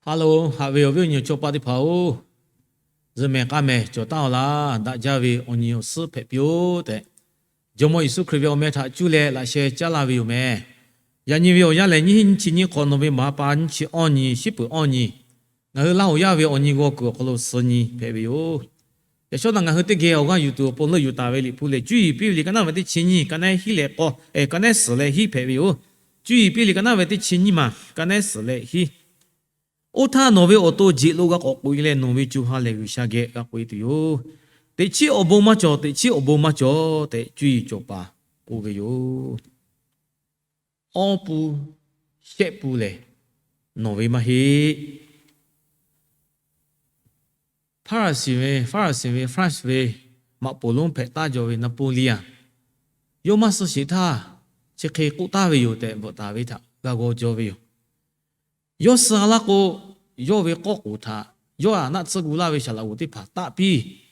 Hello, haꞈ ve awˬ viˉ awˬ nyi awˬ chawˇ paˆ teˇ hpaˍ-oˬ, zuhꞈ mehˍ k'aˇ mehˍ cawˬ taˉ-aw laˇ. Daꞈ jaˇ ve awˬ nyi awˬ suhˉ hpehꞈ piˇ-oˆ tehꞈ, Jawˇmawˇ Yeˍsuˆ Hkriꞈ ve awˬ meh htaꞈ cuˇ leh laꞈ sheh caˉ laˇ ve yoˬ meh. Yaꞈ nyi ve awˬ yanˇ lehˬ, nyiˇ hinˉ nyiˇ chi nyiˇ hk'awꞈ nawˬ ve maˍ pa nyiˇ chi awˇ nyi, shiˉ peuˍ awˇ nyi, ngaˬ hui Laˇ hoꞈ yaˇ ve awˬ nyi g'aw kuiˬ awˬ hk'aw lo suh nyi hpehꞈ ve yoˬ. Yaꞈ shawˉ naꞈ ngaˬ hui teˇ geh awˬ g'aˇ yuˬ tuˬ awˬ pon leuˆ yuˬ taˍ ve Liꞈ hpu lehˬ, Cuˇ yiˍ piˇ ve liꞈ ka naˉ ve teˇ chi nyiˇ, ka naˉ hiˉ leh k'awˇ, ka naˉ suhˍ leh hiˉ hpehꞈ ve yoˬ. Cuˇ yiˍ piˇ ve liꞈ ka naˉ ve teˇ chi nyiˇ maˬ, ka naˉ suhˍ leh hiˉ. Oˇ htaˇ nawˬ ve awˬ to jeꞈ lo g'a k'awꞈ k'oꞈ-e leh, nawˬ ve co ha lehˬ G'uiˬsha geh g'a k'oꞈ-e tuˬ yoˬ. Teꞈ chiˉ awˬ bon maˇ cawˬ, teꞈ chiˉ awˬ bon maˇ cawˬ tehꞈ, cuˇ yiˍ cawˬ paˍ k'oˆ ve yoˬ. Awˇ pun shehˆ pun lehˬ nawˬ ve maˇ heˆ. Hpaˇraˍsiˍ ve, Hpaˇraˍsiˍ ve, France ve maꞈ poˍ lonˉ hpehꞈ taˉ jaw ve Napoleon, yawˇ maˇ suh sheˍ htaˇ, chi hk'e k'oˆ taˍ ve yoˬ tehꞈ bvuhꞈ taˍ ve htaꞈ g'a g'aw jaw ve yoˬ. Yawˇ suh-a laˇ k'o, yawˇ ve k'awˇ k'oˍ htaꞈ yawˇ htaꞈ naˆ tsuhˇ gu laˇ ve saˍ laꞈ g'oˍ teˇ hpaˍ taˆ piˇ.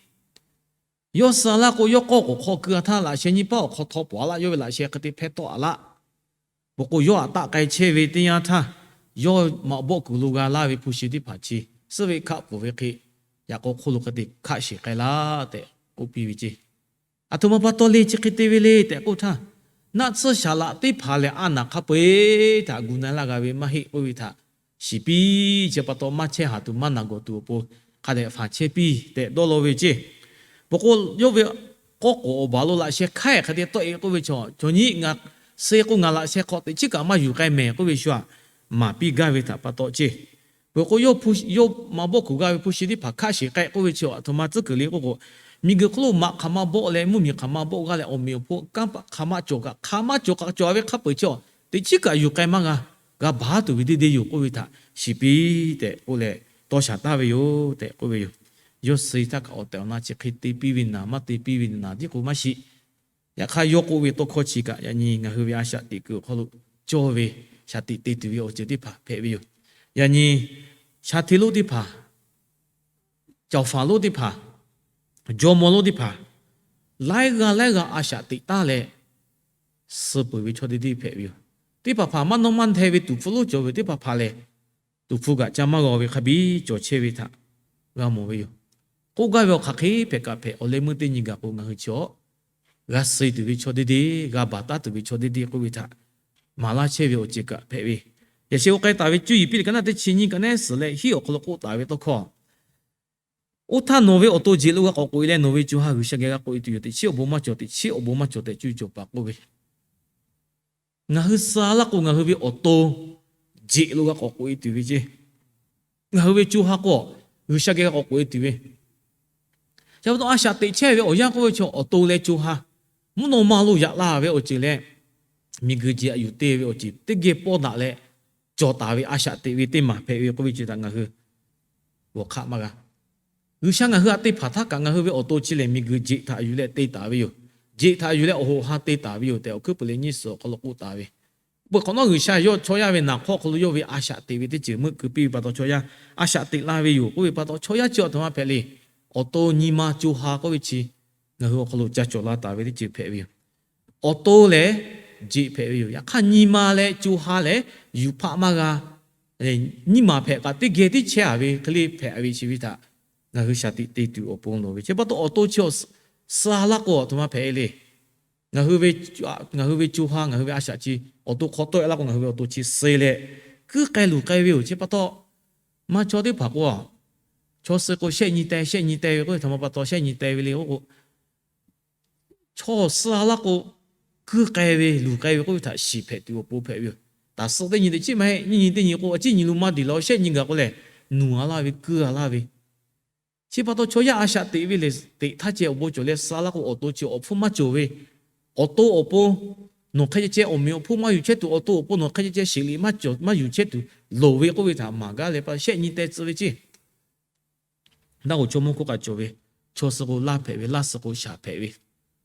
Yawˇ suh-a laˇ k'o, yawˇ k'awˇ k'oˍ hk'aw keu-a htaˇ, laꞈ sheh nyiˇ paˉ awˬ hk'aw htaw pawˍ-a laˇ, yawˇ ve laꞈ sheh hk'e te hpehˇ tawˆ-a laˇ. Peuˬ k'o, yawˇ htaꞈ taˆ k'ai chehˇ ve teˇ yanˇ htaˇ, yawˇ maꞈ bawˆ kuiˬ lo g'a laˇ ve hpu shi teˇ hpaˍ chi suhˉ ve hkaˆ pfuhˍ ve hk'e, yaꞈ k'aw hk'oˆ lo hk'e te hkaˆ sheˍ k'ai laˇ tehꞈ k'oˆ piˇ ve ceˇ. Aˬ htoꞈ ma pa taw le, chi hk'e te ve le tehꞈ k'oˆ htaˇ, naˆ tsuhˇ saˍ laꞈ teˇ hpaˍ lehˬ, a naˬ hk'a peu-eˬ htaꞈ gu na laˇ g'a ve maˇ heˆ k'oˆ ve htaꞈ shiˍ piˇ. Chi pa taw maˇ chehˇ haˍ tuˬ maˇ naˬ gawˬ tuˬ awˬ pon hk'a dehꞈ faˍ chehˇ piˇ tehꞈ dawˇ law ve ceˇ. Peuˬ k'o, yawˇ ve k'awˇ k'oˍ awˬ baˬ lo laꞈ sheh hk'aiˉ hk'e te tawˆ-e k'oˆ ve chaw, chaw nyiˇ ngaˬ suh k'o, ngaˬ laꞈ sheh hk'aw teꞈ chiˉ kaꞈ maˇ yuˬ k'ai mehˍ k'oˆ ve shu-aꞈ maˍ piˇ gaˇ ve htaꞈ pa taw ceˇ. Peuˬ k'o, yawˇ maꞈ bawˆ kuiˬ g'a ve hpu shi teˇ hpaˍ hkaˆ sheˍ k'ai k'oˆ ve chi, aˬ htoꞈ ma tcuhˉ kuiˬ le k'oˆ k'o, miˬguiˬ hk'oˆ lo maꞈ hk'aˬ ma bawˆ leh mvuhˇmiˬ hk'aˬ ma bawˆ g'aˇ leh awˬ meꞈ awˬ hponˇ kanˉ paˆ hk'aˬ ma cawˬ kaꞈ, hk'aˬ ma cawˬ kaꞈ cawˬ ve hk'a peu-eˬ chi-a, teꞈ chiˉ kaꞈ yuˬ k'ai maˇ g'a, g'a baˬ tuˬ ve deˇ deˇ yoˬ k'oˆ ve htaꞈ shiˍ piˇ tehꞈ k'oˆ leh, tawˇ shaˍ taˍ ve yoˬ tehꞈ k'oˆ ve yoˬ. Yawˇ suh-e htaˇ kaꞈ awˬ tehˬ awˬ na chi hk'e te piˇ ve naˍ, maˇ te piˇ ve naˍ tiˉ k'o maˇ shiˍ. Yaꞈ hk'aˇ, yawˇ k'oˆ ve tawˇ hkawˇ chi kaꞈ yaꞈ nyi ngaˬ hui ve a shaꞈ teꞈ kuiˬ awˬ hk'aw lo cawˇ ve, shaˍ tiꞈ te tuˬ ve awˬ ceuˬ teˇ hpaˍ hpehꞈ ve yoˬ. Yaꞈ nyi, shaˍ hteˇ lonˉ teˇ hpaˍ, caoˍ faˍ lonˉ teˇ hpaˍ, jawˇmawˇ lonˉ teˇ hpaˍ, laiˉ g'aˇ laiˉ g'aˇ a shaꞈ teꞈ taˉ leh, suh peuˬ ve chaw deˇ deˇ hpehꞈ ve yoˬ. Teˇ hpaˍ hpaˍ maˇ nawˇ maˇ hteh ve tuˍ hpfuh lonˉ cawˬ ve teˇ hpaˍ hpaˍ lehˬ, tuˍ hpfuh kaꞈ ca maˇ g'aw ve hk'a biˇ cawˬ chehˇ ve htaꞈ g'a mawˬ ve yoˬ. K'oˆ gaˇ ve awˬ hk'aˬ hk'e hpehꞈ kaꞈ hpehꞈ, awˬ leh meuˇ teˇ nyi gaˬ k'o, ngaˬ hui chi-a g'a suh tuˬ ve chaw deˇ deˇ, g'a baˬ taˉ tuˬ ve chaw deˇ deˇ k'oˆ ve htaꞈ maˍ laˇ chehˇ ve awˬ ceuˬ kaꞈ hpehꞈ ve. Yaꞈ sheh k'o, k'ai taˍ ve Cuˇ yiˍ piˇ liꞈ ka naˉ teˇ chi nyiˇ, ka naˉ suhˍ leh hiˉ awˬ hk'aw lo k'oˆ taˍ ve tawˇ hkawˇ, Oˇ htaˇ nawˬ ve awˬ to jeꞈ lo g'a k'awꞈ k'oꞈ-e leh, nawˬ ve co ha G'uiˬsha geh g'a k'oꞈ-e tuˬ yoˬ. Teꞈ chiˉ awˬ bon maˇ cawˬ, teꞈ chiˉ awˬ bon maˇ cawˬ tehꞈ cuˇ cawˬ paˍ k'oˆ ve. Ngaˬ hui suh-a laˇ k'o, ngaˬ hui ve awˬ to jeꞈ lo g'a k'awꞈ k'oꞈ-e tuˬ ve ceˇ. Ngaˬ hui ve co ha k'o, G'uiˬsha geh g'a k'awꞈ k'oꞈ-e tuˬ ve. Chi pa taw a shaꞈ teꞈ chehˇ ve awˬ yanˇ k'oˆ ve chaw, awˬ to leh co ha mvuhˇ naw ma lo yaꞈ la ve awˬ ceuˬ leh, miˬguiˬ jeꞈ aꞈ yuˬ te ve awˬ ceuˬ teˇ geh pawˇ daꞈ leh, cawˬ taˍ ve a shaꞈ teꞈ ve teˇ maˬ hpehꞈ ve k'oˆ ve ceuˬ htaꞈ ngaˬ hui g'awˬ hk'aˆ maˇ g'a. G'uiˬsha ngaˬ hui htaꞈ te hpanˍ htaˇ kaꞈ, ngaˬ hui ve awˬ to chi lehˬ miˬguiˬ jeꞈ htaꞈ yuˬ leh te taˍ ve yoˬ. Jeꞈ htaꞈ yuˬ leh awˬ hoꞈ ha te taˍ ve yoˬ tehꞈ, awˬ hkuiˉ puiˍ leh nyiˇ suhˍ awˬ hk'aw lo k'oˆ taˍ ve. Peuˬ hk'awꞈ nawˉ, G'uiˬsha yawˇ chaw yaˇ ve naˍ hk'awˇ hk'aw lo yawˇ ve a shaꞈ teꞈ ve teˇ ceuˬ meuˆ keu piˇ ve pa taw, chaw yaˇ a shaꞈ teꞈ la ve yoˬ k'oˆ ve pa taw, chaw yaˇ chi aˬ htoꞈ ma hpehꞈ le. Awˬ to nyi ma co ha k'oˆ ve chi ngaˬ hui awˬ hk'aw lo ca cawˬ la taˍ ve teˇ ceuˬ hpehꞈ ve yoˬ. Awˬ to lehˬ jeꞈ hpehꞈ ve yoˬ. Yaꞈ hk'aˇ, nyi ma leh co ha lehˬ yuˬ hpaˆ maˇ g'a. Nyiˇ maˬ hpehꞈ kaꞈ, teˇ geh teˇ chehˇ-a ve hk'e le hpehꞈ ve chi ve htaꞈ ngaˬ hui shaˍ tiꞈ te tuˬ awˬ pon lawˬ ve. Chi pa taw, awˬ to chi suh-a laˇ k'o, aˬ htoꞈ ma hpehꞈ-e le. Ngaˬ hui ve co ha, ngaˬ hui ve a shaꞈ chi awˬ to hk'aw tawˆ-e laˇ k'o, ngaˬ hui ve awˬ to chi suh-e leh kuiˉ k'ai luˬ k'ai ve yoˬ. Chi pa taw, maˇ chaw teˇ hpaˍ k'o, chaw suh k'o shehˆ nyi teh, shehˆ nyi teh ve k'oˆ ve htaꞈ ma pa taw, shehˆ nyi teh ve le k'oˆ k'o, chaw suh-a laˇ k'o, kuiˉ k'ai ve luˬ k'ai ve k'oˆ ve htaꞈ shiˍ hpehꞈ tuˬ awˬ pon hpehꞈ ve yoˬ. Taˍ suh teˇ nyi teꞈ chiˉ maˇ heˆ, nyiˇ nyi teˇ nyi k'o, a ciˉ nyi lu maˇ diˬ la, shehˆ nyi gaˬ k'o lehˬ, nuˬ-a laˇ ve, kuiˉ-a laˇ ve. Chi pa taw, chaw yaˇ a shaꞈ teꞈ ve lehˬ, teꞈ htaˇ ceh awˬ bon cawˬ leh suh-a laˇ k'o, awˬ to chi awˬ hpfuhˇ maˇ cawˬ ve, awˬ to awˬ pon nawˬ hk'e ceh ceh awˬ meꞈ awˬ hponˇ maˇ yuˬ chehˇ tuˬ, awˬ to awˬ pon nawˬ hk'e ceh ceh sheˍ liꞈ maˇ cawˬ maˇ yuˬ chehˇ tuˬ loˍ ve k'oˆ ve htaꞈ maˍ gaˇ leh pa shehˆ nyi teh tcuh ve ceˇ. Naˆ hoꞈ chaw mawˇ hkawˇ k'a cawˬ ve, chaw suh k'o laˇ hpehꞈ ve, laˇ suh k'o shaˍ hpehꞈ ve.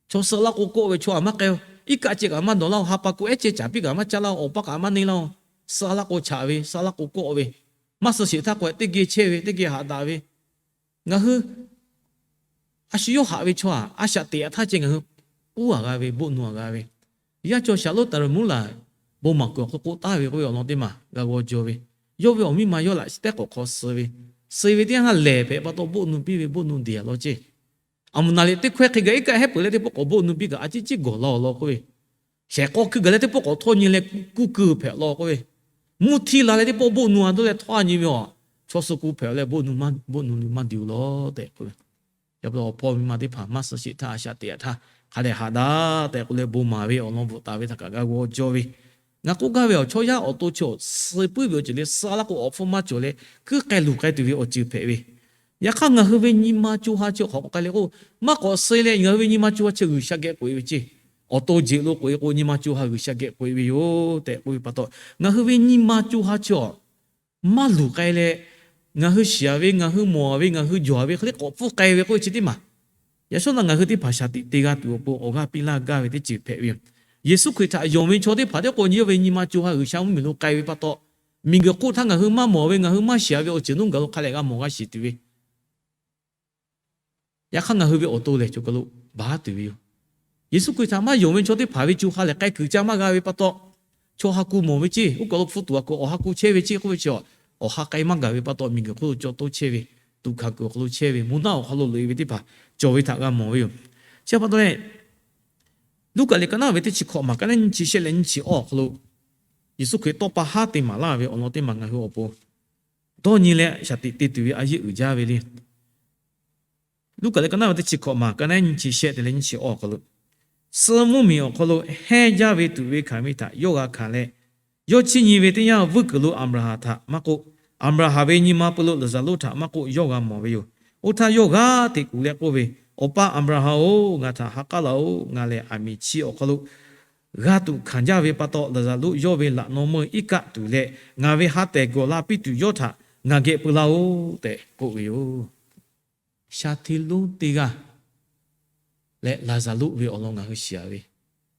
Chaw suh laˇ k'o kawˆ ve, chaw aˬ maˇ k'ai-o. Iˉ kaˆ ceh kaꞈ maˇ dawˬ laˇ-o, ha pa k'o ehˉ ceh caˍ piˇ kaꞈ maˇ caˇ laˇ-o, awˬ paˇ kaꞈ maˇ neˇ laˇ-o. Suh-a laˇ k'o chaꞈ ve, suh-a laˇ k'o kawˆ ve, maˇ suh sheˍ htaˇ k'o tehꞈ teˇ geh chehˇ ve, teˇ geh haꞈ daꞈ ve. Ngaˬ hui a shu yawˇ haꞈ ve chaw-aˬ, a shaꞈ teꞈ-a htaˇ ceh ngaˬ hui k'uˉ-a g'a ve, boˆ nu-a g'a ve. Yaˇ cawˬ Shaˍlonˉ Taˍraˍmuˉlaꞈ bon maˍ kuiˬ awˬ hk'aw lo k'oˆ taˍ ve k'oˆ ve awˬ lawn teˇ maˬ g'a g'aw jaw ve. Yawˇ ve awˬ miˇ ma yawˇ laꞈ teˉ k'awꞈ hk'aw suh ve, suh ve teˇ yanˇ htaˇ lehˬ hpehꞈ pa taw boˆ nu piˇ ve, boˆ nu deˬ a law ceˇ. Aˬ moˍ naˍ riꞈ teˇ hkawehˇ hk'e gaˬ iˉ kaˆ hehˉ peuˬ leh teˇ pawˆ k'awꞈ boˆ nu piˇ kaꞈ a ciˉ ciˉ gawˬ la awˬ lawn k'oˆ ve, shehˍ k'aw hkui gaˬ leh teˇ pawˆ k'awꞈ htawˇ nyi leh kuˇ keu hpehꞈ law k'oˆ ve, mvuhˇ htiˇ la leh teˇ pawˆ boˆ nu a dawˇ leh htawˇ a nyi ve a, chaw suh ku hpehꞈ leh boˆ nu maˇ diˬ law tehꞈ k'oˆ ve. Yaꞈ pa taw awˬ hpawˇ miˇ ma teˇ hpaˍ maˇ suh sheˍ htaˇ, a shaꞈ teꞈ a htaˇ hk'a dehꞈ haꞈ daꞈ tehꞈ k'oˆ leh bon maˍ ve awˬ lawn bvuhꞈ taˍ ve htaꞈ kaꞈ g'a g'aw jaw ve. Ngaˬ k'oˆ gaˇ ve awˬ chaw yaˇ awˬ to chi awˬ suh puiˉ ve awˬ ceuˬ leh suh laˇ k'o awˬ hpfuhˇ maˇ cawˬ leh kuiˉ k'ai luˬ k'ai tuˬ ve awˬ ceuˬ hpehꞈ ve. Yaꞈ hk'aˇ ngaˬ hui ve nyi ma co ha chi hk'awꞈ k'ai leh k'o, maˇ k'awꞈ suh leh ngaˬ hui ve nyi ma co ha chi G'uiˬsha geh k'oꞈ e ve ceˇ. Awˬ to jeꞈ lo k'oꞈ e k'o nyi ma co ha G'uiˬsha geh k'oꞈ e ve yoˬ tehꞈ k'oˆ ve pa taw, ngaˬ hui ve nyi ma co ha chi awˬ maˇ luˬ k'ai leh, ngaˬ hui shiˍ a ve, ngaˬ hui mawˬ a ve, ngaˬ hui jawˬ a ve hk'e le k'awꞈ pfuhˇ k'ai ve k'oˆ ve chi teˇ maˬ, yaꞈ shawˉ naꞈ ngaˬ hui teˇ hpaˍ shaˍ tiꞈ te g'a tuˬ awˬ pon awˬ g'aˇ piˇ laˇ gaˇ ve teˇ ceuˬ hpehꞈ ve yoˬ. Yeˍsuˆ Hkriꞈ htaꞈ yonˍ ve chaw teˇ hpaˍ teˇ k'o nyi yawˇ ve nyi ma co ha G'uiˬsha mvuhˇmiˬ lo k'ai ve pa taw, miˬguiˬ hk'oˆ htaˇ ngaˬ hui maˇ mawˬ ve, ngaˬ hui maˇ shiˍ a ve awˬ ceuˬ nuˇ gaˬ lo hk'a lehˬ g'a mawˬ g'a shiˍ tuˬ ve, yaꞈ hk'aˇ ngaˬ hui ve awˬ to lehˬ chaw ka lo baˬ tuˬ ve yoˬ. Yeˍsuˆ Hkriꞈ htaꞈ maˇ yonˍ ve chaw teˇ hpaˍ ve co ha lehˬ k'ai kuiˬ ca maˇ g'a ve pa taw, chaw ha ku mawˬ ve ceˇ, oˇ kaˬ lo hpu tuꞈ a kuiˬ awˬ ha ku chehˇ ve ceˇ k'oˆ ve chi, awˬ ha k'ai maˇ gaˬ ve pa taw miˬguiˬ hk'oˆ lo caw toˇ chehˇ ve, tuꞈ hkanˍ kuiˬ awˬ hk'aw lo chehˇ ve, moˬ naˆ awˬ hk'aw lo loꞈ e ve teˇ hpaˍ cawˬ ve htaꞈ g'a mawˬ ve yoˬ. Chi pa taw leh, Luˉkaꞈ liꞈ ka naˉ ve teˇ chi hkawꞈ maˬ ka naˉ nyiˇ chi shehˆ leh nyiˇ chi awˇ awˬ hk'aw lo, Yeˍsuˆ Hkriꞈ tawˇ pa haˉ te maˍ laˇ ve awˬ lawn teˇ maˬ ngaˬ hui awˬ pon dawˇ nyi leh shaˍ tiꞈ te tuˬ ve a yeˇ uiˍ jaˇ ve le. Luˉkaꞈ liꞈ ka naˉ ve teˇ chi hkawꞈ maˬ ka naˉ nyiˇ chi shehˆ te leh nyiˇ chi awˇ awˬ hk'aw lo, suh mvuhˇmiˬ awˬ hk'aw lo hehnˇ jaˇ ve tuꞈ ve hkanˍ ve htaꞈ yawˇ g'a hkanˍ leh, yawˇ chiˇ nyi ve teˇ yanˇ vuiˇ kuiˬ lo Aˍbraˍhanˍ htaꞈ maˇ k'oˆ, Aˍbraˍhanˍ ve nyi ma pu lo Laˍzaˍruˆ htaꞈ maˇ k'oˆ yawˇ g'a mawˬ ve yoˬ. Oˇ htaˇ yawˇ g'aˇ hteꞈ kuˬ leh k'oˆ ve, Awˬ pa Aˍbraˍhanˍ-oˬ, ngaˬ htaꞈ ha k'aˉ laˬ-oˬ. Ngaˬ lehˬ aˬ miˍ chi awˬ hk'aw lo g'a tuꞈ hkanˍ jaˇ ve pa taw, Laˍzaˍruˆ yawˇ ve laꞈ naw meuˇ iˉ kaˆ tuˬ leh ngaˬ ve ha tehˬ gawˬ la piˇ tuˬ yawˇ htaꞈ ngaˬ geh peu laˇ-oˆ tehꞈ k'oˆ ve yoˬ. Sha hteˇ lonˉ teˇ g'aˇ leh Laˍzaˍruˆ ve awˬ lawn ngaˬ hui shiˍ a ve,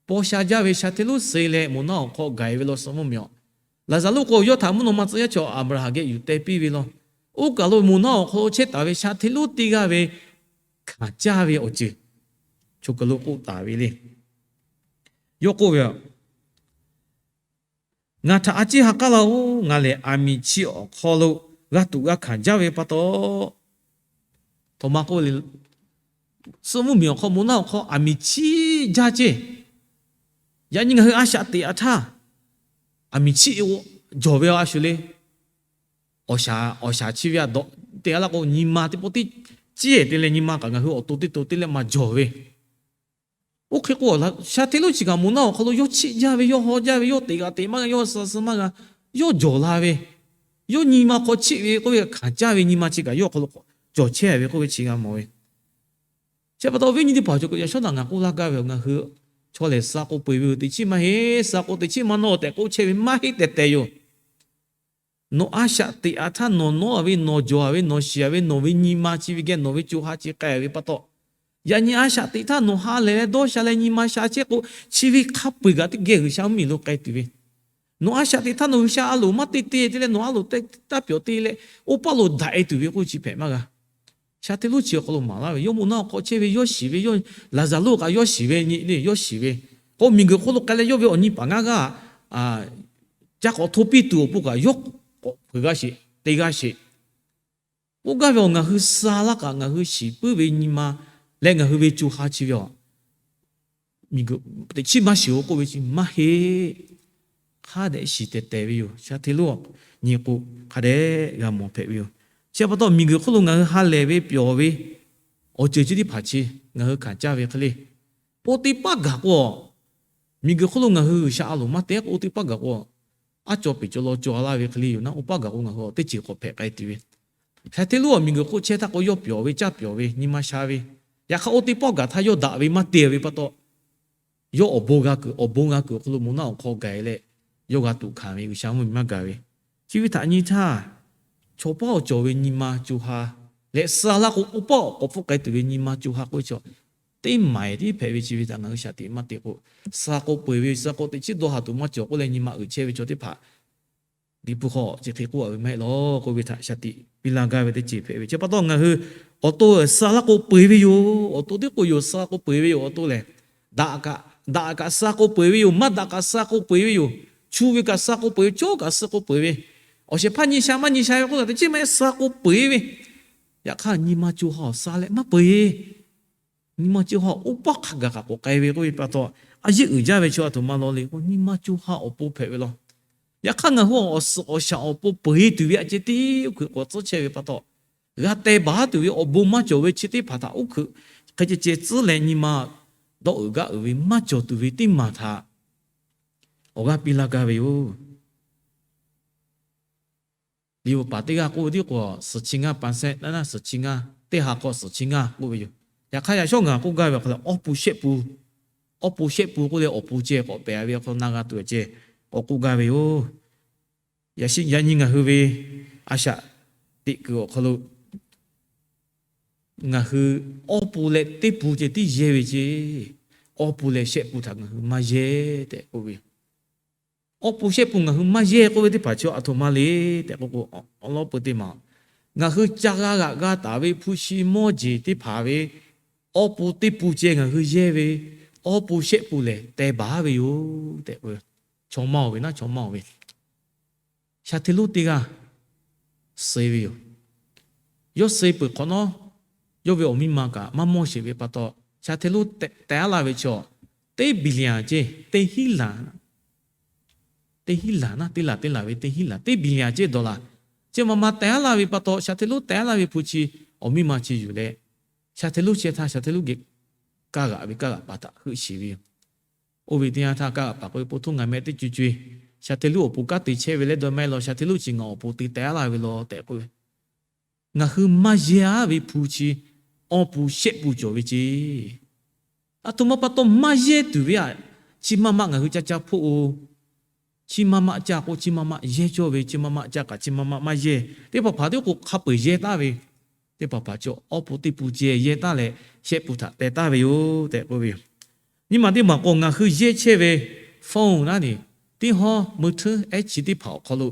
paw sha jaˇ ve sha hteˇ lonˉ suh leh moˬ naˆ awˬ hk'aw gaˬ e ve law suh mvuhˇmiˬ awˬ, Laˍzaˍruˆ k'o yawˇ htaꞈ mvuhˇ naw ma tcuh yaˇ chaw Aˍbraˍhanˍ geh yuˬ teh piˇ ve law. Oˇ kaˬ lo moˬ naˆ awˬ hk'aw lo chehˇ taˍ ve sha hteˇ lonˉ teˇ g'aˇ ve hkanˍ caˇ ve awˬ ceuˬ choˬ kaˬ lo k'oˆ taˍ ve le. Yawˇ k'oˆ ve, Ngaˬ htaꞈ a ciˉ ha k'aˉ laˇ-oˬ. Ngaˬ lehˬ aˬ miˍ chi awˬ hk'aw lo g'a tuꞈ g'a hkanˍ jaˇ ve pa taw, htawꞈ ma k'oˆ le, suh mvuhˇmiˬ awˬ hk'aw moˬ naˆ awˬ hk'aw aˬ miˍ chiˇ jaˇ ceˇ. Yaꞈ nyi ngaˬ hui a shaꞈ teꞈ a htaˇ, aˬ miˍ chiˇ jawˬ ve a shuˍ le. Awˬ shaˍ, awˬ shaˍ chi ve a dawꞈ te a laˇ k'o, nyi ma teˇ pawˆ tiˉ ciˉ te leh nyi ma kaꞈ ngaˬ hui awˬ to teˇ to te leh maˇ jawˬ ve. Oˇ hk'e k'o, sha hteˇ lonˉ chi kaꞈ moˬ naˆ awˬ hk'aw lo yawˇ chiˇ jaˇ ve, yawˇ haw jaˇ ve, yawˇ teꞈ g'aꞈ teꞈ maˇ g'a, yawˇ suh suh maˇ g'a, yawˇ jawˬ la ve, yawˇ nyi ma hk'aw chiˇ ve k'oˆ ve hkanˍ caˇ ve nyi ma chi kaꞈ yawˇ awˬ hk'aw lo cawˬ chehˇ ve k'oˆ ve chi g'a mawˬ ve. Chi pa taw viˉ nyi teˇ hpaˍ cawˬ k'o, yaꞈ shawˉ naꞈ ngaˬ k'oˆ laˇ gaˇ ve, ngaˬ hui chaw lehˬ suh k'o peu eˬ ve yoˬ, teꞈ chiˉ maˇ heˆ, suh k'o teꞈ chiˉ maˇ nawˇ tehꞈ k'oˆ chehˇ ve maˇ heˆ tehˬ tehˬ yoˬ. Nawˬ a shaꞈ teꞈ a htaˇ nawˬ nawˉ ve, nawˬ jawˬ ve, nawˬ shiˍ ve, nawˬ ve nyi ma chi ve geh nawˬ ve co ha chi k'ai ve pa taw, yaꞈ nyi a shaꞈ teꞈ htaˇ nawˬ ha lehˬ leh dawˇ sha leh nyi ma sha chehˇ k'o, chi ve hk'a peu eˬ kaꞈ teˇ geh G'uiˬsha mvuhˇmiˬ lo k'ai tuˬ ve. Nawˬ a shaꞈ teꞈ htaˇ nawˬ G'uiˬsha a loˍ maˇ te te te leh nawˬ a loˍ taˇ pyawˬ te leh oˇ paˇ lo daꞈ e tuˬ ve k'oˆ chi hpehꞈ maˇ g'a. Sha hteˇ lonˉ chi awˬ hk'aw lo maˍ laˇ ve, yawˇ moˬ naˆ awˬ hk'aw chehˇ ve yawˇ shiˍ ve, yawˇ Laˍzaˍruˆ kaꞈ yawˇ shiˍ ve nyi le, yawˇ shiˍ ve k'o, miˬguiˬ hk'oˆ lo k'ai leh yawˇ ve awˬ nyi paˍ ngaˇ g'aˇ ca k'awꞈ hto piˇ tuˬ awˬ pon kaꞈ yawˇ k'awꞈ hpeuꞈ g'a sheˍ, te g'a sheˍ. K'oˆ gaˇ ve awˬ, ngaˬ hui suh laˇ kaꞈ ngaˬ hui shiˍ puiˉ ve nyi ma leh ngaˬ hui ve co ha chi ve a, teꞈ chiˉ maˇ shiˍ-oˬ k'oˆ ve chi maˇ heˆ. Hk'a dehꞈ shiˍ tehˬ tehˬ ve yoˬ. Sha hteˇ lonˉ nyi k'o, hk'a dehꞈ g'a mawˬ hpehꞈ ve yoˬ. Chi pa taw miˬguiˬ hk'oˆ lo ngaˬ hui ha lehˬ ve pyawˬ ve awˬ ceuˬ chi teˇ hpaˍ chi ngaˬ hui hkanˍ caˇ ve hk'e le. Oˇ teˇ paˆ gaˬ k'o, miˬguiˬ hk'oˆ lo ngaˬ hui G'uiˬsha a loˍ maˇ te k'o, oˇ teˇ paˆ gaˬ k'o, aˉ caw peˍ caw law caw laˇ ve hk'e le yoˬ naˆ, oˇ paˆ gaˬ k'o ngaˬ hui teˇ ceuˬ k'awꞈ hpehꞈ k'ai tuˬ ve. Sha hteˇ lonˉ awˬ miˬguiˬ hk'oˆ chehˇ htaˇ k'o, yawˇ pyawˬ ve, caˇ pyawˬ ve, nyi ma sha ve, yaꞈ hk'aˇ oˇ teˇ paˆ gaˬ htaˇ yawˇ daꞈ ve maˇ te ve pa taw, yawˇ awˬ bon g'a kuiˬ, awˬ bon g'a kuiˬ awˬ hk'aw lo moˬ naˆ awˬ hk'aw gaˬ leh yawˇ g'a tuꞈ hkanˍ ve G'uiˬsha mvuhˇmiˬ maˇ gaˬ ve. Chi ve htaꞈ nyi htaˇ, chaw paˉ awˬ cawˬ ve nyi ma co ha leh suh laˇ k'o, oˇ paˆ awˬ k'awꞈ hpfuhˆ k'ai tuˬ ve nyi ma co ha k'oˆ ve chaw teˇ maˍ tiˉ hpehꞈ ve. Chi ve htaꞈ ngaˬ hui shaꞈ teꞈ maˇ te k'o, suh k'o peu eˬ ve, suh k'o teꞈ chiˉ dawˇ haˍ tuˬ maˇ cawˬ k'oˆ leh nyi ma uiˍ chehˇ ve chaw teˇ hpaˍ Liꞈ hpu hk'aw chi hk'e k'oˆ a ve maˇ heˆ law k'oˆ ve htaꞈ shaˍ tiꞈ piˇ laˇ gaˇ ve teˇ ceuˬ hpehꞈ ve. Chi pa taw ngaˬ hui awˬ to suh laˇ k'o peu eˬ ve yoˬ. Awˬ to tiˉ k'o yoˬ, suh k'o peu eˬ ve yoˬ. Awˬ to lehˬ, daꞈ kaꞈ, daꞈ kaꞈ suh k'o peu eˬ ve yoˬ. Maˇ daꞈ kaꞈ suh k'o peu eˬ ve yoˬ. Chu ve kaꞈ suh k'o peu eˬ ve, cawˇ kaꞈ suh k'o peu eˬ ve. Awˬ shehˍ hpaˇ nyi sha maˇ nyi sha ve k'oˆ kaꞈ teꞈ chiˉ maˇ heˆ, suh k'o peu eˬ ve. Yaꞈ hk'aˇ nyi ma co ha awˬ suh leh maˇ peu eˬ. Nyi ma co ha oˇ paˆ hk'a gaˬ kaꞈ k'awꞈ k'ai ve k'oˆ ve pa taw, a yeˇ uiˍ jaˇ ve chaw aˬ htoꞈ ma law le k'o, nyi ma co ha awˬ pon hpehꞈ ve law. Yaꞈ hk'aˇ ngaˬ hui awˬ suhˍ awˬ shaˍ awˬ pon peu eˬ tuˬ ve a ceh tiˉ oˇ hk'e k'awꞈ tcuhˉ chehˇ ve pa taw, g'a teh baˬ tuˬ ve awˬ bon maˇ cawˬ ve chi teˇ hpaˍ htaꞈ oˇ hk'e hk'e ceh ceh tcuhˉ leh nyi ma dawˇ uiˍ gaˇ uiˍ ve maˇ cawˬ tuˬ ve teˇ maˬ htaꞈ awˬ g'aˇ piˇ laˇ gaˇ ve yoˬ. Liꞈ bvuhꞈ paˍ teˇ g'aˇ k'oˆ ve tiˉ k'o, suhˍ chi ngaˇ pa sehˆ naˉ naˉ suhˍ chi ngaˇ, teˇ ha hk'aw suhˍ chi ngaˇ k'oˆ ve yoˬ. Yaꞈ hk'aˇ yaꞈ shawˉ ngaˬ k'oˆ gaˇ ve awˬ hk'aw lo awˇ pun shehˆ pun, awˇ pun shehˆ pun k'oˆ leh awˬ pun ceh k'awꞈ pehˬ ve awˬ hk'aw lo na g'a tuˬ ceh k'awꞈ k'oˆ gaˇ ve yoˬ. Yaꞈ nyi ngaˬ hui ve a shaꞈ teꞈ kuiˬ awˬ hk'aw lo ngaˬ hui awˇ pun leh teˇ pun ceh tiˉ yehˇ ve ceh, awˇ pun leh shehˆ pun htaꞈ ngaˬ hui maˇ yehˇ tehꞈ k'oˆ ve yoˬ. Awˇ pun shehˆ pun ngaˬ hui maˇ yehˇ k'oˆ ve teˇ hpaˍ chi aˬ htoꞈ ma le tehꞈ k'oˆ k'o, awˬ lawˉ peu teˇ maˬ, ngaˬ hui ca g'a g'aꞈ g'a taˍ ve hpu shi mawˇ jeˬ teˇ hpaˍ ve awˇ pun teˇ pun ceh ngaˬ hui yehˇ ve, awˇ pun shehˆ pun lehˬ teh baˬ ve yoˬ tehꞈ k'oˆ ve. Chaw maˇ oˬ ve naˉ, chaw maˇ oˬ ve, sha hteˇ lonˉ teˇ g'aˇ suh ve yoˬ. Yawˇ suh peuˬ hk'awꞈ nawˉ, yawˇ ve awˬ miˇ ma kaꞈ maˇ mawˇ sheˍ ve pa taw, sha hteˇ lonˉ teh aˉ laˇ ve chaw teˇ billion ceh, teˇ hinˉ laˬ, teˇ hinˉ laˬ naˉ teˇ laˬ teˇ laˬ ve teˇ hinˉ laˬ teˇ billion ceh dollar chi ma ma teh aˉ laˇ ve pa taw, sha hteˇ lonˉ teh aˉ laˇ ve hpu chi awˬ miˇ ma chi yuˬ leh, sha hteˇ lonˉ chehˇ htaˇ sha hteˇ lonˉ geh kaˇ g'aꞈ ve kaˇ g'aꞈ pa htaꞈ heuˆ sheˍ ve yoˬ. Oˇ ve teˇ yanˇ htaˇ kaˇ g'aꞈ paˍ k'oˆ ve, po htoˇ ngaˬ meh teˇ co co e, sha hteˇ lonˉ awˬ pon kanˉ te chehˇ ve leh dawˇ maˇ heˆ law, sha hteˇ lonˉ chi ngaˬ awˬ pon te teh aˉ laˇ ve law tehꞈ k'oˆ ve. Ngaˬ hui maˇ yehˇ aˉ ve hpu chi awˇ pun shehˆ pun cawˬ ve ceh, aˬ htoꞈ ma pa taw maˇ yehˇ tuˬ ve aꞈ, chi ma ma ngaˬ hui ca ca hpoˆ oˬ. Chi ma ma ca k'o, chi ma ma yehˇ cawˇ ve, chi ma ma ca kaꞈ chi ma ma maˇ yehˇ. Teˇ hpaˍ hpaˍ teˇ k'o hk'a peu eˬ yehˇ taˍ ve, teˇ hpaˍ hpaˍ chi awˇ pun teˇ pun ceh yehˇ taˍ leh, shehˆ pun htaꞈ teh taˍ ve yoˬ tehꞈ k'oˆ ve yoˬ. Nyi ma teˇ maˬ k'o, ngaˬ hui yehˇ chehˇ ve phone naˉ ne, teˇ hawˉ mui htuˉ ehˉ chi teˇ hpaˍ awˬ hk'aw lo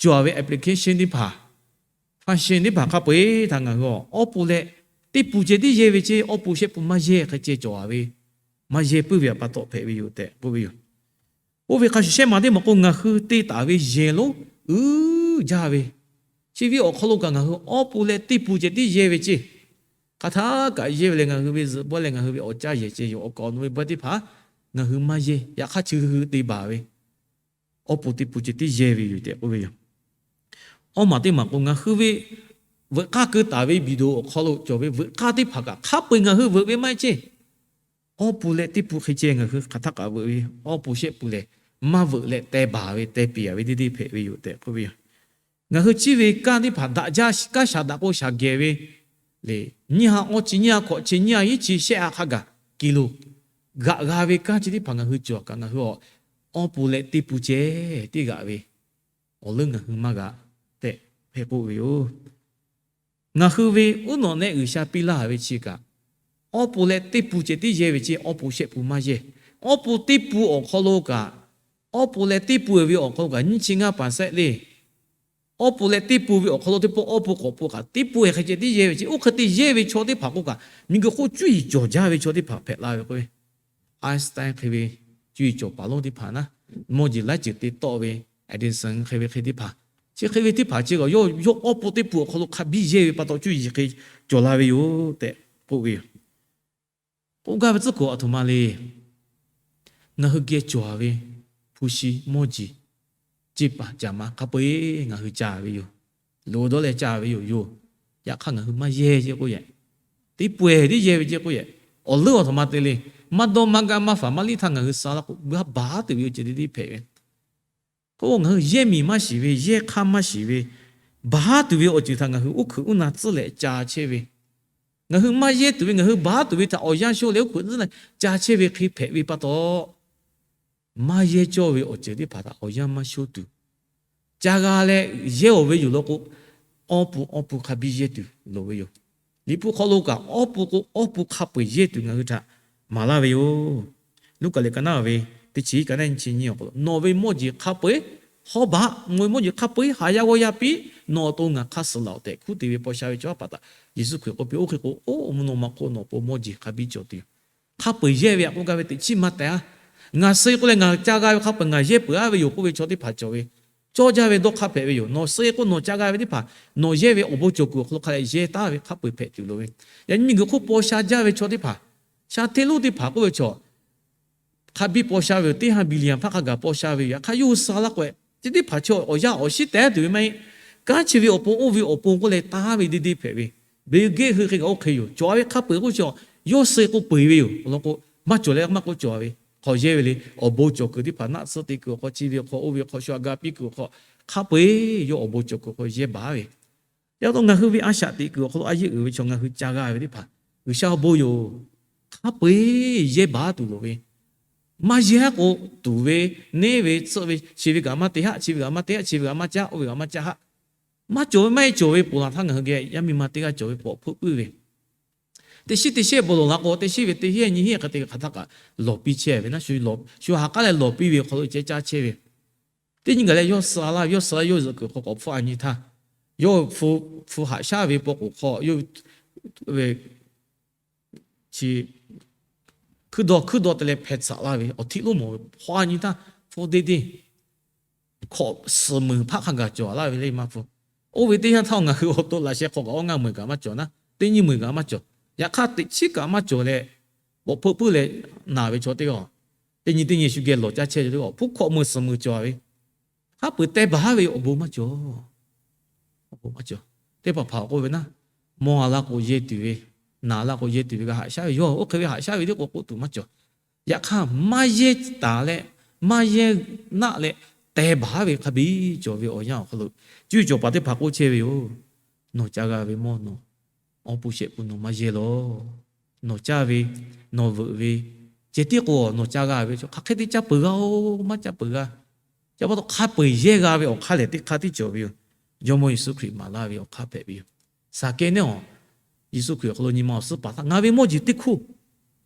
cawˬ ve application teˇ hpaˍ, function teˇ hpaˍ hk'a peu eˬ htaꞈ ngaˬ hui awˇ pun leh teˇ pun ceh tiˉ yehˇ ve ceh, awˇ pun shehˆ pun maˇ yehˇ hk'e ceh cawˬ ve, maˇ yehˇ puiˉ ve aꞈ pa taw hpehꞈ ve yoˬ tehꞈ k'oˆ ve yoˬ. Oˇ ve hk'a shuˍ shehˆ maˬ teˇ maˬ k'o, ngaˬ hui te taˍ ve yehˬ lonˉ uiˍ jaˇ ve, chi ve awˬ hk'aw lo kaꞈ ngaˬ hui awˇ pun leh teˇ pun ceh tiˉ yehˇ ve ceh, hk'aˬ htaˇ kaꞈ yehˇ ve leh ngaˬ hui ve zuhꞈ bawehˇ leh ngaˬ hui ve awˬ caˇ yehˬ ceh yoˬ, awˬ kaˍ awˬ nu ve bawehˇ teˇ hpaˍ ngaˬ hui maˇ yehˇ. Yaꞈ hk'aˇ chi hui te baˬ ve, awˇ pun teˇ pun ceh tiˉ yehˇ ve yoˬ tehꞈ k'oˆ ve yoˬ. Awˇ maˬ teˇ maˬ k'o, ngaˬ hui ve veuꞈ k'aˇ keu taˍ ve video awˬ hk'aw lo cawˬ ve veuꞈ k'aˇ teˇ hpaˍ kaꞈ hk'a peu eˬ ngaˬ hui veuꞈ ve maˇ heˆ ceh, awˇ pun leh teˇ pun hk'e ceh ngaˬ hui hk'aˬ htaˇ kaꞈ veuꞈ ve, awˇ pun shehˆ pun lehˬ maˇ veuꞈ leh teh baˬ ve teh piˍ ve teˇ deˇ hpehꞈ ve yoˬ tehꞈ k'oˆ ve yoˬ. Ngaˬ hui chiˇ ve kanˉ teˇ hpaˍ daꞈ jaˇ, kanˉ shaˍ daꞈ k'o shaˍ gehˬ ve le, nyiˇ ha awˇ chi, nyiˇ ha hkawꞈ chi, nyiˇ ha hiˉ chi, shehˆ ha hk'a gaˬ kiˬ loˬ g'aꞈ g'a ve kanˉ chi teˇ hpaˍ ngaˬ hui cawˬ kaꞈ ngaˬ hui awˬ awˇ pun leh teˇ pun ceh tiˉ g'aꞈ ve, awˬ leuˉ ngaˬ hui maˇ g'aꞈ tehꞈ hpehꞈ k'oˆ ve yoˬ. Ngaˬ hui ve uˉ nawꞈ nehˆ G'uiˬsha piˇ laˇ ve chi kaꞈ, awˇ pun leh teˇ pun ceh tiˉ yehˇ ve ceh, awˇ pun shehˆ pun maˇ yehˇ. Awˇ pun teˇ pun awˬ hk'aw lo kaꞈ, awˇ pun leh teˇ pun ve awˬ hk'aw lo kaꞈ nyiˇ chi ngaˇ paˍ sehˆ le, awˇ pun leh teˇ pun ve awˬ hk'aw lo teˇ pawˆ awˇ pun k'awꞈ pun kaꞈ teˇ pun hk'e ceh tiˉ yehˇ ve ceh, oˇ hk'e te yehˇ ve chaw teˇ hpaˍ k'oˆ kaꞈ, miˬguiˬ hk'oˆ cuˇ yiˍ cawˬ jaˇ ve chaw teˇ hpaˍ hpehꞈ la ve k'o, Einstein hk'e ve cuˇ yiˍ cawˬ paˍ lonˉ teˇ hpaˍ naˉ, mawˇ jeˬ laiˉ ceuˬ te tawˆ ve Edison hk'e ve hk'e teˇ hpaˍ, chi hk'e ve teˇ hpaˍ chi kaꞈ yawˇ awˇ pun teˇ pun awˬ hk'aw lo hk'a biˇ yehˇ ve pa taw cuˇ yiˍ hk'e cawˬ la ve yoˬ tehꞈ k'oˆ ve yoˬ. K'oˆ gaˇ ve tcuhˉ kuiˬ aˬ htoꞈ ma le. Ngaˬ hui geh cawˬ ve hpu shi mawˇ jeˬ, ceˇ paˍ caˍ ma hk'a peu eˬ ngaˬ hui ca ve yoˬ. Loꞈ dawˇ leh ca ve yoˬ yoˬ. Yaꞈ hk'aˇ ngaˬ hui maˇ yehˇ ceh k'oˆ yehˬ, teˇ pawˆ tiˉ yehˇ ve ceh k'oˆ yehˬ, awˬ leuˉ aˬ htoꞈ ma te le. Maˇ dawˇ maˇ gaˇ maˇ faˍ maˇ liˇ htaˇ ngaˬ hui suh la k'o, g'a baˬ tuˬ ve awˬ ceuˬ teˇ deˇ hpehꞈ ve. K'o ngaˬ hui yehˇ miˬ maˇ shiˍ ve, yehˇ hk'aˇ maˇ shiˍ ve, baˬ tuˬ ve awˬ ceuˬ htaꞈ ngaˬ hui oˇ hkui uˉ na tcuhˉ leh ca chehˇ ve, ngaˬ hui maˇ yehˇ tuˬ ve, ngaˬ hui baˬ tuˬ ve htaꞈ awˬ yanˇ sho leh oˇ hkui uˉ na ca chehˇ ve hk'e hpehꞈ ve pa taw, maˇ yehˇ cawˇ ve awˬ ceuˬ teˇ hpaˍ htaꞈ awˬ yanˇ maˇ sho tuˬ, ca g'a leh yehˇ-oˬ ve yoˬ law k'o, awˇ pun awˇ pun hk'a biˇ yehˇ tuˬ loˍ ve yoˬ. Liꞈ hpu hk'aw lo kaꞈ awˇ pun k'o awˇ pun hk'a peu eˬ yehˇ tuˬ ngaˬ hui htaꞈ maˍ laˇ ve yoˬ. Luˉkaꞈ lehˬ ka naˉ ve teˇ chi ka naˉ nyi chi nyi awˬ hk'aw lo, nawˬ ve mawˇ jeˬ hk'a peu eˬ hawˉ baˆ, nawˬ ve mawˇ jeˬ hk'a peu eˬ haˍ yaˇ g'awˇ yaˇ piˇ, nawˬ awˬ to ngaˬ hk'aˇ suh laˬ-oˬ tehꞈ hkuˉ te ve paw sha ve chaw hpaˍ htaꞈ Yeˍsuˆ Hkriꞈ k'oˆ piˇ. Oˇ hk'e k'o, oˇ mvuhˇ naw ma hk'oˆ nawˬ awˬ pon mawˇ jeˬ hk'a biˇ cawˬ tuˬ yoˬ. Hk'a peu eˬ yehˇ ve aꞈ k'oˆ gaˇ ve teꞈ chiˉ maˇ tehꞈ-a. Ngaˬ suh k'oˆ leh ngaˬ ca g'a ve hk'a peu eˬ ngaˬ yehˇ peuˬ-a ve yoˬ k'oˆ ve chaw teˇ hpaˍ cawˬ ve, cawˇ jaˇ ve dawˇ hk'aˇ hpehꞈ ve yoˬ. Nawˬ suh k'o nawˬ ca g'a ve teˇ hpaˍ, nawˬ yehˇ ve awˬ bon cawˬ kuiˬ awˬ hk'aw lo hk'a leh yehˇ taˍ ve hk'a peu-eˬ hpehꞈ tuˬ loˍ ve. Yaꞈ nyi miˬguiˬ hk'oˆ paw sha jaˇ ve chaw teˇ hpaˍ, sha hteˇ lonˉ teˇ hpaˍ k'oˆ ve chaw, hk'a biˇ paw sha ve yoˬ. Teˇ ha billion hpaˇ hk'a gaˬ paw sha ve yoˬ. Yaꞈ hk'aˇ yawˇ hui suh laˇ k'o, chi teˇ hpaˍ chaw awˬ yaˇ awˬ shiˉ teh tuˬ ve maˇ heˆ. Kanˉ chi ve awˬ pon, oˇ ve awˬ pon k'oˆ leh taˍ ve deˇ deˇ hpehꞈ ve. Bill Gates hui hk'e kaꞈ oˇ hk'e yoˬ. Cawˬ ve hk'a peu-eˬ k'oˆ chaw, yawˇ suh k'o peu-eˬ ve yoˬ. Awˬ lawn k'o, maˇ cawˬ leh maˇ k'oˆ cawˬ ve hk'aw yehˇ ve le. Awˬ bon cawˬ kuiˬ teˇ hpaˍ naˆ tsuhˇ te kuiˬ awˬ hk'aw, chi ve awˬ hk'aw, oˇ ve awˬ hk'aw, shu a ga piˇ kuiˬ awˬ hk'aw, hk'a peu-eˬ yawˇ awˬ bon cawˬ kuiˬ awˬ hk'aw yehˇ baˬ ve. Yaꞈ taw ngaˬ hui ve a shaꞈ teꞈ kuiˬ awˬ hk'aw lo a yeˇ uiˍ ve chaw ngaˬ hui ca g'a ve teˇ hpaˍ, G'uiˬsha awˬ bon yoˬ. Hk'a peu-eˬ yehˇ baˬ tuˬ loˍ ve. Maˇ yehˇ haˉ k'o, tuˍ ve, neˇ ve, tsuhˆ ve, chi ve kaꞈ maˇ te haˆ, chi ve kaꞈ maˇ te haˆ, chi ve kaꞈ maˇ caˉ, oˇ ve kaꞈ maˇ caˉ haˆ. Maˇ cawˬ ve maˇ heˆ cawˬ ve ponˬ laˬ htaˇ ngaˬ hui geh yaˇ miˇ ma teˇ g'aˇ cawˬ ve pawꞈ hpeuˆ puiˉ ve, teˇ shiˉ teˇ shehˆ bon lawˬ la k'o, teˇ shiˉ ve teˇ heˆ nyi heˆ hk'e te hk'aˬ htaˇ kaꞈ lawˬ piˇ chehˇ ve naˉ, shu ha k'aˉ leh lawˬ piˇ ve awˬ hk'aw lo ceh caˇ chehˇ ve. Teˇ nyi gaˬ leh yawˇ suh laˇ ve, yawˇ suh laˇ yawˇ zuhꞈ kuiˬ hk'aw k'awꞈ hpfuhˇ a nyi htaˇ, yawˇ hpu haꞈ shaˉ ve paw k'oˍ hk'aw yawˇ ve chi hkuiˉ dawˇ hkuiˉ dawˇ te leh hpeh tsuhꞈ laˇ ve awˬ htiˆ lonˉ mawˬ ve hpawˇ a nyi htaˇ, hpu deˇ deˇ hkawꞈ suhˍ meunˍ hpaˆ hk'a gaˬ cawˬ laˇ ve le maˇ hpu. Oˇ ve teˇ yanˇ htaˇ ngaˬ hui awˬ to laꞈ sheh hk'aw kaꞈ awˇ ngaˇ meuˬ kaꞈ maˇ cawˬ naˉ, teˇ nyiˇ meuˬ kaꞈ maˇ cawˬ. Yaꞈ hk'aˇ teꞈ chiˉ kaꞈ maˇ cawˬ leh, pawꞈ hpeuˆ puiˉ leh naˬ ve chaw teˇ g'aˇ, teˇ nyi teˇ nyi shu geh lawˬ caˇ chehˇ ve teˇ g'aˇ hpu hkawꞈ meuˬ suhˍ meunˍ cawˬ ve. Hk'a peu-eˬ teh baˬ haˉ ve awˬ bon maˇ cawˬ. Awˬ bon maˇ cawˬ. Teˇ hpaˍ hpaˍ k'oˆ ve naˉ, mawˇ a laˇ k'o yehˇ tuˬ ve, naˬ laˇ k'o yehˇ tuˬ ve g'a haꞈ shaˉ ve yoˬ. Oˇ hk'e ve haꞈ shaˉ ve teˇ k'o k'oˆ tuˬ maˇ cawˬ. Yaꞈ hk'aˇ maˇ yehˇ taˍ leh, maˇ yehˇ naˆ leh, teh baˬ haˉ ve hk'a biˇ cawˬ ve awˬ yanˇ awˬ hk'aw lo, cuˇ yiˍ cawˬ paˍ teˇ hpaˍ k'oˆ chehˇ ve yoˬ. Nawˬ ca g'a ve mawˇ nawˬ, awˬ pon shehˆ pun nawˬ maˇ yehˇ lawˬ. Nawˬ caˇ ve, nawˬ veuꞈ ve, ceh tiˉ k'o nawˬ ca g'a ve chaw hk'aˬ hk'e te caˇ peuˬ g'a-oˬ, maˇ caˇ peuˬ g'a. Ca pa taw hk'a peu-eˬ yehˇ g'a ve awˬ hk'aˇ lehˬ teˇ hk'aˇ tiˉ cawˬ ve yoˬ. Jawˇmawˇ Yeˍsuˆ Hkriꞈ maˍ laˇ ve awˬ hk'aˇ hpehꞈ ve yoˬ. Saˍkehˇ neˉ-oˬ, Yeˍsuˆ Hkriꞈ awˬ hk'aw lo nyi ma awˬ suhˉ paˍ htaˇ ngaˬ ve mawˇ jeˬ teˇ hkoˇ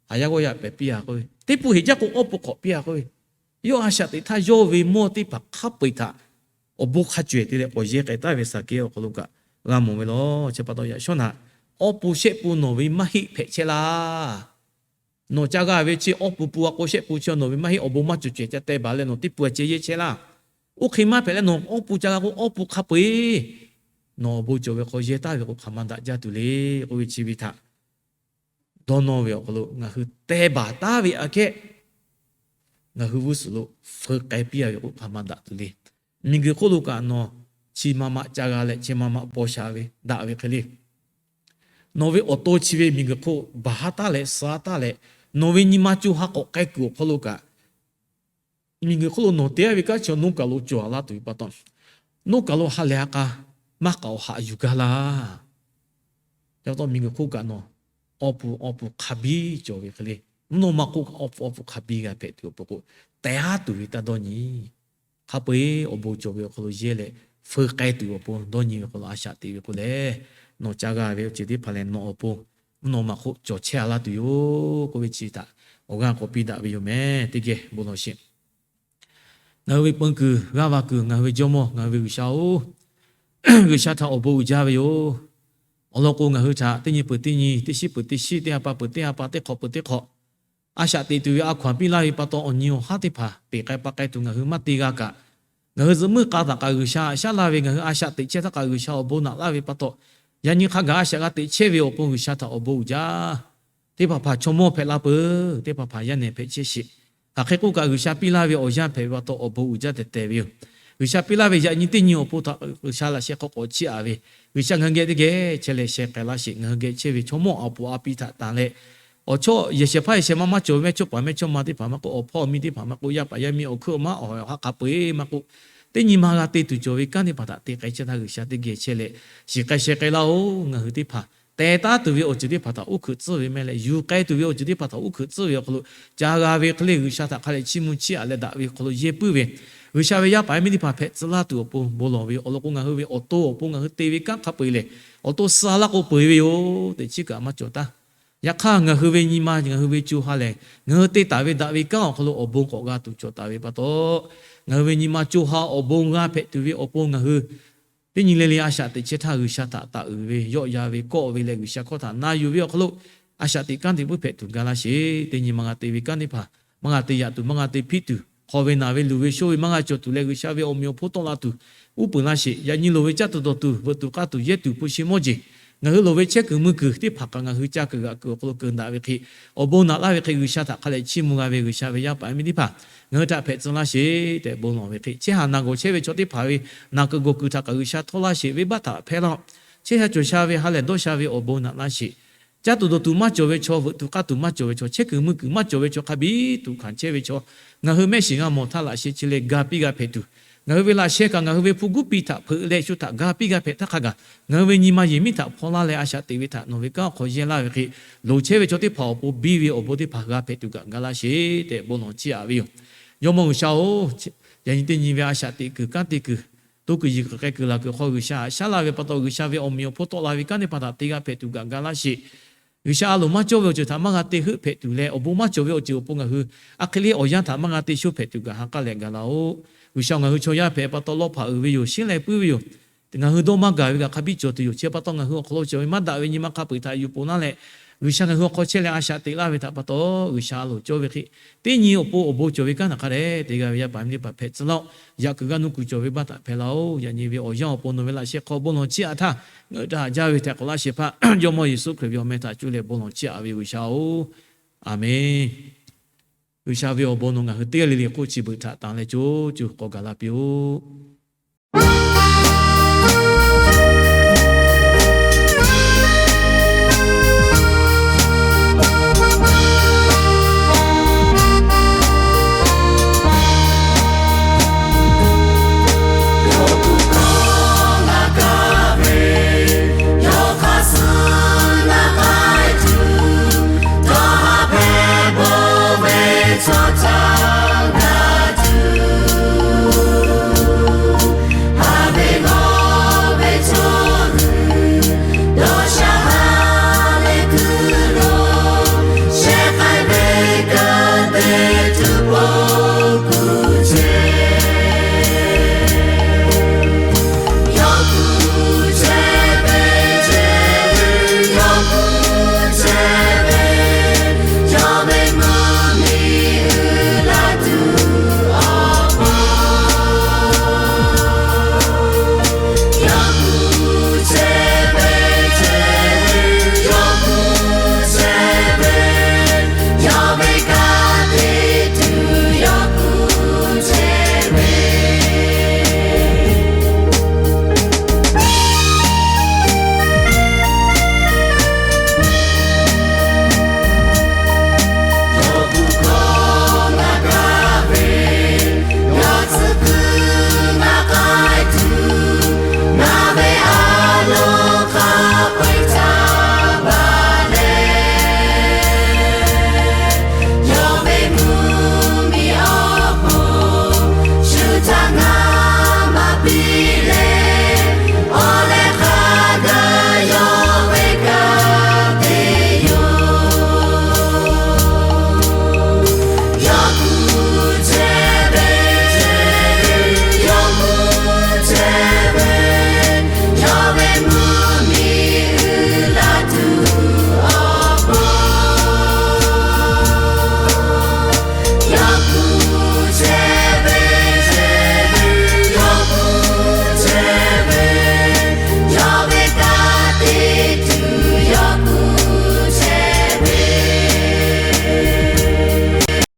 haˍ yaˇ g'awˇ yaˇ pehˍ piˇ-a k'oˆ ve, teˇ pun heˍ jaˇ k'o awˇ pun hk'awꞈ piˇ-a k'oˆ ve, yawˇ a shaꞈ teꞈ htaˇ yawˇ ve mawˇ teˇ hpaˍ hk'a peu-eˬ htaꞈ awˬ bon hk'a cawehˬ te leh k'awꞈ yehˇ k'ai taˍ ve Saˍkehˇ awˬ hk'aw lo kaꞈ g'a mawˬ ve law. Chi pa taw yaꞈ shawˉ naꞈ, awˇ pun shehˆ pun nawˬ ve maˇ heˆ hpehꞈ chehˇ laˇ. Nawˬ ca g'a ve chi awˇ pun pun a k'o shehˆ pun chi nawˬ ve maˇ heˆ, awˬ bon maˇ cawˬ cawehˬ ca teh baˬ leh nawˬ teˇ pun a ceh yehˇ chehˇ laˇ. Oˇ hk'e maˇ hpehꞈ leh nawˬ awˇ pun ca g'a k'o awˇ pun hk'a peu-eˬ nawˬ awˬ bon cawˬ ve hk'aw yehˇ taˍ ve k'o hk'aˬ ma daꞈ jaˇ tuˬ le k'oˆ ve chi ve htaꞈ dawˇ nawˇ ve awˬ hk'aw lo ngaˬ hui teh baˬ taˍ ve aꞈ kehˉ ngaˬ hui g'uˇ suhˍ lo feu k'ai piˇ-a ve k'o hk'aˬ ma daꞈ tuˬ le. Miˬguiˬ hk'oˆ lo kaꞈ nawˬ chi ma ma ca g'a leh chi ma ma paw sha ve daꞈ ve hk'e le. Nawˬ ve awˬ to chi ve miˬguiˬ hk'oˆ baˬ haˉ taˉ leh suh haˉ taˉ leh, nawˬ ve nyi ma co ha k'awꞈ k'ai kuiˬ awˬ hk'aw lo kaꞈ, miˬguiˬ hk'oˆ lo nawˬ te-a ve kanˉ chi nawˉ kaˬ lo cawˬ laˇ tuˬ ve pa taw, nawˉ kaˬ lo ha lehˬ ha k'a maˇ k'aoˍ haꞈ yuˬ gaˇ laˇ. Ca pa taw miˬguiˬ hk'oˆ kaꞈ nawˬ awˇ pun awˇ pun hk'a biˇ cawˬ ve hk'e le. Mvuhˇ naw ma hk'oˆ kaꞈ awˇ pun awˇ pun hk'a biˇ g'a hpehꞈ tuˬ awˬ pon k'o, teh haˉ tuˬ ve taˇ dawˇ nyi. Hk'a peu-eˬ awˬ bon cawˬ ve awˬ hk'aw lo yehˇ leh, feu k'ai tuˬ awˬ pon dawˇ nyi ve hk'aw lo a shaꞈ teꞈ ve k'o lehˬ, nawˬ ca g'a ve awˬ ceuˬ teˇ hpaˍ lehˬ nawˬ awˬ pon mvuhˇ naw ma hk'oˆ cawˬ chehˇ-a laˇ tuˬ yoˬ k'oˆ ve chi htaꞈ awˬ g'aˇ k'awꞈ piˇ daꞈ ve yoˬ meh. Teˇ geh bon lawˬ sheˍ. Ngaˬ hui ve peun kuiˬ g'aˇ va kuiˬ ngaˬ hui ve Jawˇmawˇ ngaˬ hui ve G'uiˬsha-oˬ, G'uiˬsha htaꞈ awˬ bon uiˍ jaˇ ve yoˬ. Awˬ lawn k'o ngaˬ hui htaꞈ teˇ nyi peuˬ teˇ nyi, teˇ shiˉ peuˬ teˇ shiˉ, teˇ ha pa peuˬ teˇ ha pa, teˇ hk'awꞈ peuˬ teˇ hk'awꞈ, a shaꞈ teꞈ tuˬ ve a hkaw-anˬ piˇ laˇ ve pa taw awˬ nyi awˬ haˉ teˇ hpaˍ peˬ k'ai pa k'ai tuˬ ngaˬ hui maˇ te g'a kaꞈ, ngaˬ hui zuhꞈ muiˇ k'a taꞈ kaꞈ G'uiˬsha haꞈ shaˉ laˇ ve, ngaˬ hui a shaꞈ teꞈ chehˇ htaˇ kaꞈ G'uiˬsha awˬ bon naꞈ laˇ ve pa taw, yaꞈ nyi hk'a gaˬ a shaꞈ g'a teꞈ chehˇ ve awˬ pon G'uiˬsha htaꞈ awˬ bon uiˍ jaˇ. Teˇ hpaˍ hpaˍ chaw mawˇ hpehꞈ la peuˬ, teˇ hpaˍ hpaˍ yaˇ nehˬ hpehꞈ chehˇ sheˍ. Hk'aˬ hk'e k'oˆ kaꞈ G'uiˬsha piˇ laˇ ve awˬ yanˇ hpehꞈ ve pa taw awˬ bon uiˍ jaˇ tehˬ tehˬ ve yoˬ. G'uiˬsha piˇ laˇ ve yaꞈ nyi teˇ nyi awˬ pon htaꞈ G'uiˬsha laꞈ sheh hk'aw k'awꞈ chiˇ aꞈ ve, G'uiˬsha ngaˬ hui geh teˇ geh chehˇ leh sheh k'ai laˇ sheˍ. Ngaˬ hui geh chehˇ ve chaw mawˇ awˬ pon a piˇ htaꞈ tanˍ leh, awˬ chawˇ yehˬ shehˍ hpaˇ yehˬ shehˍ ma maˇ cawˬ ve mehˇ chawˇ paˍ mehˇ chawˇ ma teˇ hpaˍ maˇ k'oˆ, awˬ hpawˇ awˬ miˇ teˇ hpaˍ maˇ k'oˆ, yaˇ paˍ yaˇ miˇ awˬ hkuiˉ awˬ maˉ awˬ ha hk'a peu-eˬ maˇ k'oˆ, teˇ nyi ma g'a te tuˬ cawˬ ve kanˉ teˇ hpaˍ htaꞈ te k'ai chehˇ htaˇ G'uiˬsha teˇ geh chehˇ leh, shiˍ k'ai sheh k'ai laˇ-oˬ. Ngaˬ hui teˇ hpaˍ teh taˉ tuˬ ve awˬ ceuˬ teˇ hpaˍ htaꞈ uˉ hkuiꞈ tcuhˇ ve meh leh, yuˬ k'ai tuˬ ve awˬ ceuˬ teˇ hpaˍ htaꞈ uˉ hkuiꞈ tcuhˇ ve awˬ hk'aw lo ca g'a ve hk'e le G'uiˬsha htaꞈ hk'a leh chiˇ mvuh chiˇ aꞈ leh daꞈ ve hk'aw lo yehˇ puiˉ ve, G'uiˬsha ve yaˇ paˍ yaˇ miˇ teˇ hpaˍ hpehꞈ tcuh laˇ tuˬ awˬ pon bon lawˬ ve yoˬ. Awˬ lawn k'o ngaˬ hui ve awˬ to awˬ pon ngaˬ hui te ve kanˉ hk'a peu-eˬ lehˬ, awˬ to suh laˇ k'o peu-eˬ ve yoˬ tehꞈ chiˉ kaꞈ maˇ cawˬ taˍ. Yaꞈ hk'aˇ ngaˬ hui ve nyi ma ngaˬ hui ve co ha lehˬ, ngaˬ hui te taˍ ve daꞈ ve kanˉ awˬ hk'aw lo awˬ bon k'awꞈ g'a tuˬ cawˬ taˍ ve pa taw, ngaˬ hui ve nyi ma co ha awˬ bon g'a hpehꞈ tuˬ ve awˬ pon ngaˬ hui teˇ nyi le le a shaꞈ teꞈ chehˇ htaˇ G'uiˬsha htaꞈ taˍ uiˍ ve, yawˆ yan ve, kawˆ ve leh G'uiˬsha hkawˇ htaꞈ na yuˬ ve awˬ hk'aw lo a shaꞈ teꞈ kanˉ te puiˉ hpehꞈ tuˬ ga laˇ sheˍ. Teˇ nyi ma g'a te ve kanˉ teˇ hpaˍ maˇ g'a te yaꞈ tuˬ, maˇ g'a te hpiˆ tuˬ, hk'aw ve naˬ ve luˬ ve shonˇ ve maˇ g'a cawˬ tuˬ leh G'uiˬsha ve awˬ meꞈ awˬ hponˇ tawˆ la tuˬ, uˉ peunˍ laˇ sheˍ. Yaꞈ nyi loˍ ve caˇ tuˬ dawˬ tuˬ, veuꞈ tuˬ k'aˇ tuˬ yehˇ tuˬ hpu shi mawˇ jeˬ, ngaˬ hui loˍ ve chehˇ kuiˬ mui kuiˬ teˇ hpaˍ kaꞈ ngaˬ hui ca kuiˬ g'aꞈ kuiˬ awˬ hk'aw lo keunˍ daꞈ ve hk'e, awˬ bon naꞈ laˇ ve hk'e G'uiˬsha htaꞈ hk'a lehˬ chiˇ mvuh g'a ve G'uiˬsha ve yaˇ paˍ miˇ teˇ hpaˍ, ngaˬ hui htaꞈ hpehꞈ tcuh laˇ sheˍ tehꞈ bon lawˬ ve hk'e, chehˇ haˍ naˬ gawˬ chehˇ ve chaw teˇ hpaˍ ve naˬ kuiˬ gawˬ kuiˬ htaꞈ kaꞈ G'uiˬsha htawˇ laˇ sheˍ, venˇbaˆ htaꞈ hpehˇ laˇ-oˆ. Chehˇ sha cawˬ sha ve ha lehˬ dawˇ sha ve awˬ bon naꞈ laˇ sheˍ. Caˇ tuˬ dawˬ tuˬ maˇ cawˬ ve chaw, veuꞈ tuˬ k'aˇ tuˬ maˇ cawˬ ve chaw, chehˇ kuiˬ mui kuiˬ maˇ cawˬ ve chaw, hk'a biˇ tuꞈ hkanˍ chehˇ ve chaw, ngaˬ hui mehˆ shiˍ g'a mawˬ htaˇ laꞈ sheh chi leh ga piˇ g'a hpehꞈ tuˬ, ngaˬ hui ve laꞈ sheh kaꞈ ngaˬ hui ve hpu guˉ piˇ htaꞈ hpeuꞈ leh shu htaꞈ ga piˇ g'a hpehꞈ htaˇ hk'a gaˬ, ngaˬ hui ve nyi ma yehˬ miˉ htaꞈ hpaw laˇ leh a shaꞈ teꞈ ve htaꞈ nawˬ ve kanˉ awˬ hk'aw yehˇ laˇ ve hk'e, loˍ chehˇ ve chaw teˇ hpaˍ awˬ pon biˇ ve awˬ bon teˇ hpaˍ g'a hpehꞈ tuˬ kaꞈ ga laˇ sheˍ tehꞈ bon lawˬ chiˇ aꞈ ve yoˬ. Jawˇmawˇ G'uiˬsha-oˬ, yaꞈ nyi teˇ nyi ve a shaꞈ teꞈ kuiˬ kanˉ te kuiˬ, to kuiˬ yiˬ kuiˬ k'ai kuiˬ laˬ kuiˬ hk'aw G'uiˬsha haꞈ shaˉ laˇ ve pa taw, G'uiˬsha ve awˬ meꞈ awˬ hponˇ tawˆ la ve kanˉ teˇ hpaˍ htaꞈ te g'a hpehꞈ tuˬ kaꞈ ga laˇ sheˍ. G'uiˬsha a loˍ maˇ cawˇ ve awˬ ceuˬ htaꞈ maˇ g'a te heuˆ hpehꞈ tuˬ leh, awˬ bon maˇ cawˬ ve awˬ ceuˬ awˬ pon ngaˬ hui a hk'e le awˬ yanˇ htaꞈ maˇ g'a te shonˇ hpehꞈ tuˬ kaꞈ ha k'aˉ leh ga laˇ-oˆ. G'uiˬsha ngaˬ hui chaw yaˇ hpehꞈ pa taw lawˇ hpaꞈ uiˍ ve yoˬ, shehnˉ leh puiˉ ve yoˬ. Ngaˬ hui dawˇ maˇ gaˬ ve kaꞈ hk'a biˇ cawˬ tuˬ yoˬ. Chi pa taw ngaˬ hui awˬ hk'aw lo cawˬ ve maˇ daꞈ ve nyi ma hk'a peu-eˬ htaꞈ yuˬ ponˬ laˇ leh, G'uiˬsha ngaˬ hui awˬ hk'aw chehˇ leh a shaꞈ teꞈ laˇ ve htaꞈ pa taw, G'uiˬsha a loˍ cawˇ ve hk'e, teˇ nyi awˬ pon awˬ bon cawˬ ve kanˉ htaꞈ hk'a dehꞈ te g'a ve yaˇ paˍ miˇ teˇ hpaˍ hpehꞈ tcuh laˇ-oˆ. Yaꞈ kuiˬ g'a nuˇ kuiˬ cawˬ ve baˆ htaꞈ hpehꞈ laˇ-oˆ. Yaꞈ nyi ve awˬ yanˇ awˬ pon nawˬ ve laꞈ sheh hk'aw bon lawˬ chiˇ aꞈ htaˇ, ngaˬ hui htaꞈ haꞈ jaˇ ve htaiˍ hk'awꞈ laˇ shehˍ hpaˇ Jawˇmawˇ Yeˍsuˆ Hkriꞈ ve awˬ meh htaꞈ cuˇ leh bon lawˬ chiˇ aꞈ ve G'uiˬsha-oˬ, Aˍmenˬ. G'uiˬsha ve awˬ bon nawˬ ngaˬ hui teˇ g'aˇ le le hk'oˆ chi beuꞈ htaꞈ tanˬ leh co co k'awꞈ gaˬ la piˇ-oˆ.